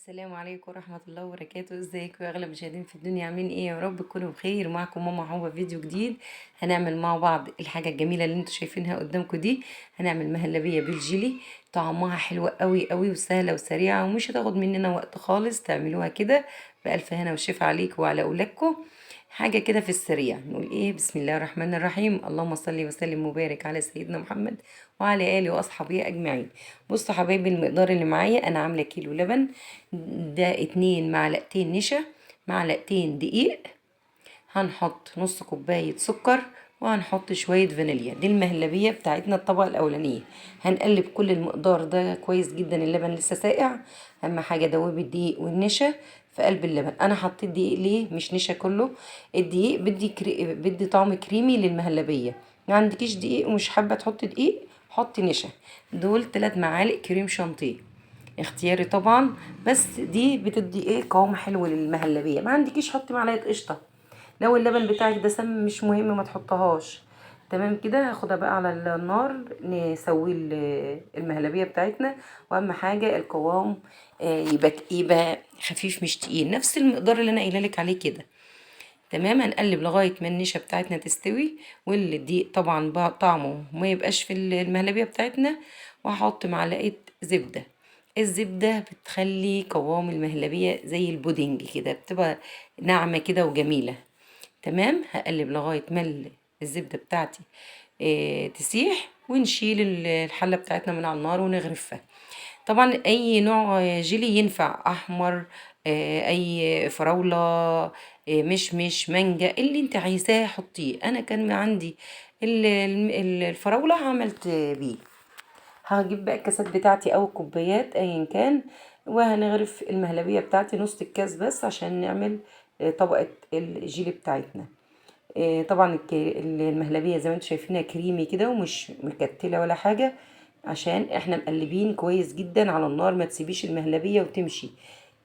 السلام عليكم ورحمة الله وبركاته. ازيكم يا اغلى مشاهدين في الدنيا؟ عاملين ايه؟ يا رب تكونوا بخير. معكم ماما حوبة، فيديو جديد. هنعمل مع بعض الحاجة الجميلة اللي انتوا شايفينها قدامكم دي. هنعمل مهلبية بالجيلي، طعمها حلو قوي قوي وسهلة وسريعة ومش هتاخد مننا وقت خالص. تعملوها كده بألف هنا وشفا عليكم وعلى اولادكم. حاجة كده في السريع. نقول ايه؟ بسم الله الرحمن الرحيم، اللهم صل وسلم وبارك على سيدنا محمد وعلى آله وأصحابه أجمعين. بصوا حبايبي، المقدار اللي معايا أنا عاملة كيلو لبن، ده 2 معلقتين نشا، معلقتين دقيق، هنحط نص كوباية سكر، وهنحط شوية فانيليا. دي المهلبية بتاعتنا الطبقة الأولانية. هنقلب كل المقدار ده كويس جدا، اللبن لسه ساقع. أهم حاجة دوبي الدقيق والنشا في قلب اللبن. أنا حطيت دقيق ليه مش نشا كله؟ الدقيق بدي طعم كريمي للمهلبية. ما عندكيش دقيق ومش حابة تحطي دقيق، حطي نشا. دول 3 معالق كريم شانتيه، اختياري طبعا، بس دي بتدي ايه قوام حلو للمهلبية. ما عندكيش حطي معلقة قشطة. لو اللبن بتاعك ده سم مش مهم ما تحطهاش. تمام كده. هاخدها بقى على النار نسوي المهلبية بتاعتنا. واهم حاجة القوام، يبقى خفيف مش تقيل، نفس المقدار اللي انا قايله لك عليه كده. تمام. هنقلب لغاية ما النشا بتاعتنا تستوي، والدقيق طبعا بقى طعمه ما يبقاش في المهلبية بتاعتنا. وهحط معلقة زبدة. الزبدة بتخلي قوام المهلبية زي البودنج كده، بتبقى ناعمة كده وجميلة. تمام. هقلب لغاية ما الزبدة بتاعتي تسيح، ونشيل الحلة بتاعتنا من على النار ونغرفها. طبعا اي نوع جيلي ينفع، احمر، اي فراولة، مشمش، مانجا، اللي انت عايزاه حطيه. انا كان عندي الفراولة عملت بيه. هجيب بقى الكاسات بتاعتي او الكوبايات ايا كان، وهنغرف المهلبية بتاعتي نص الكاس بس عشان نعمل طبقة الجيلي بتاعتنا. طبعا المهلبية زي ما انتم شايفينها كريمي كده ومش مكتلة ولا حاجة، عشان احنا مقلبين كويس جدا على النار. ما تسيبيش المهلبية وتمشي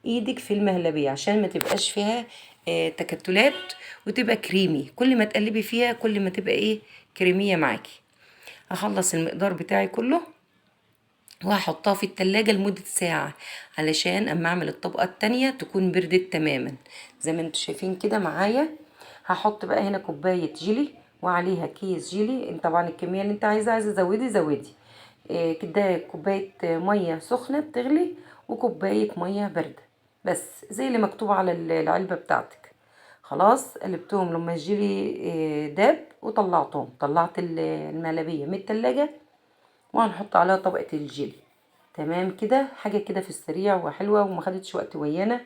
ايدك في المهلبية عشان ما تبقاش فيها تكتلات وتبقى كريمي. كل ما تقلبي فيها كل ما تبقى كريمية معاكي. هخلص المقدار بتاعي كله وهحطها في التلاجة لمدة ساعة علشان اما اعمل الطبقة التانية تكون بردت تماما زي ما انتم شايفين كده معايا. هحط بقى هنا كوباية جيلي وعليها كيس جيلي. انت طبعا الكمية اللي انت عايزاها، عايزة تزودي زودي. كده كوباية مية سخنة بتغلي وكوباية مية باردة بس، زي اللي مكتوب على العلبة بتاعتك. خلاص قلبتهم لما الجيلي داب وطلعتهم. طلعت المهلبية من التلاجة وهنحط عليها طبقة الجيلي. تمام كده. حاجة كده في السريع وحلوة وما خدتش وقت ويانا،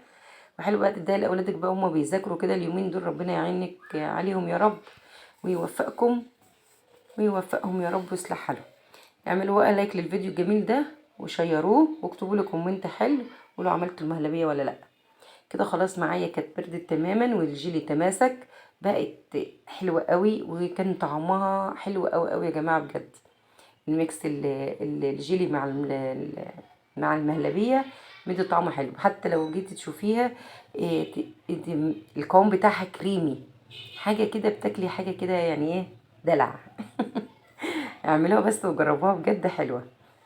وحلوة بقى تديها لأولادك بقى هما بيذاكروا كده اليومين دول. ربنا يعينك عليهم يا رب ويوفقكم ويوفقهم يا رب ويصلح حالهم. اعملوا بقى like للفيديو الجميل ده وشيروه واكتبوا لي comment حلو، قولوا عملتوا المهلبية ولا لا. كده خلاص معايا كانت بردت تماما والجيلي تماسك، بقت حلوة قوي وكان طعمها حلو قوي قوي يا جماعة بجد. ال mix الجيلي مع المهلبية مدي طعمه حلو. حتى لو جيتي تشوفيها، القوام بتاعها كريمي، حاجة كده بتاكلي حاجة كده يعني ايه دلع. اعملوها بس وجربوها بجد، حلوة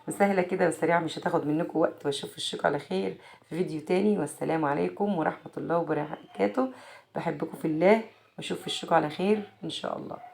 وسهلة كده وسريعة، مش هتاخد منكم وقت. واشوف وشكم على خير في فيديو تاني، والسلام عليكم ورحمة الله وبركاته. بحبكم في الله، واشوف وشكم على خير ان شاء الله.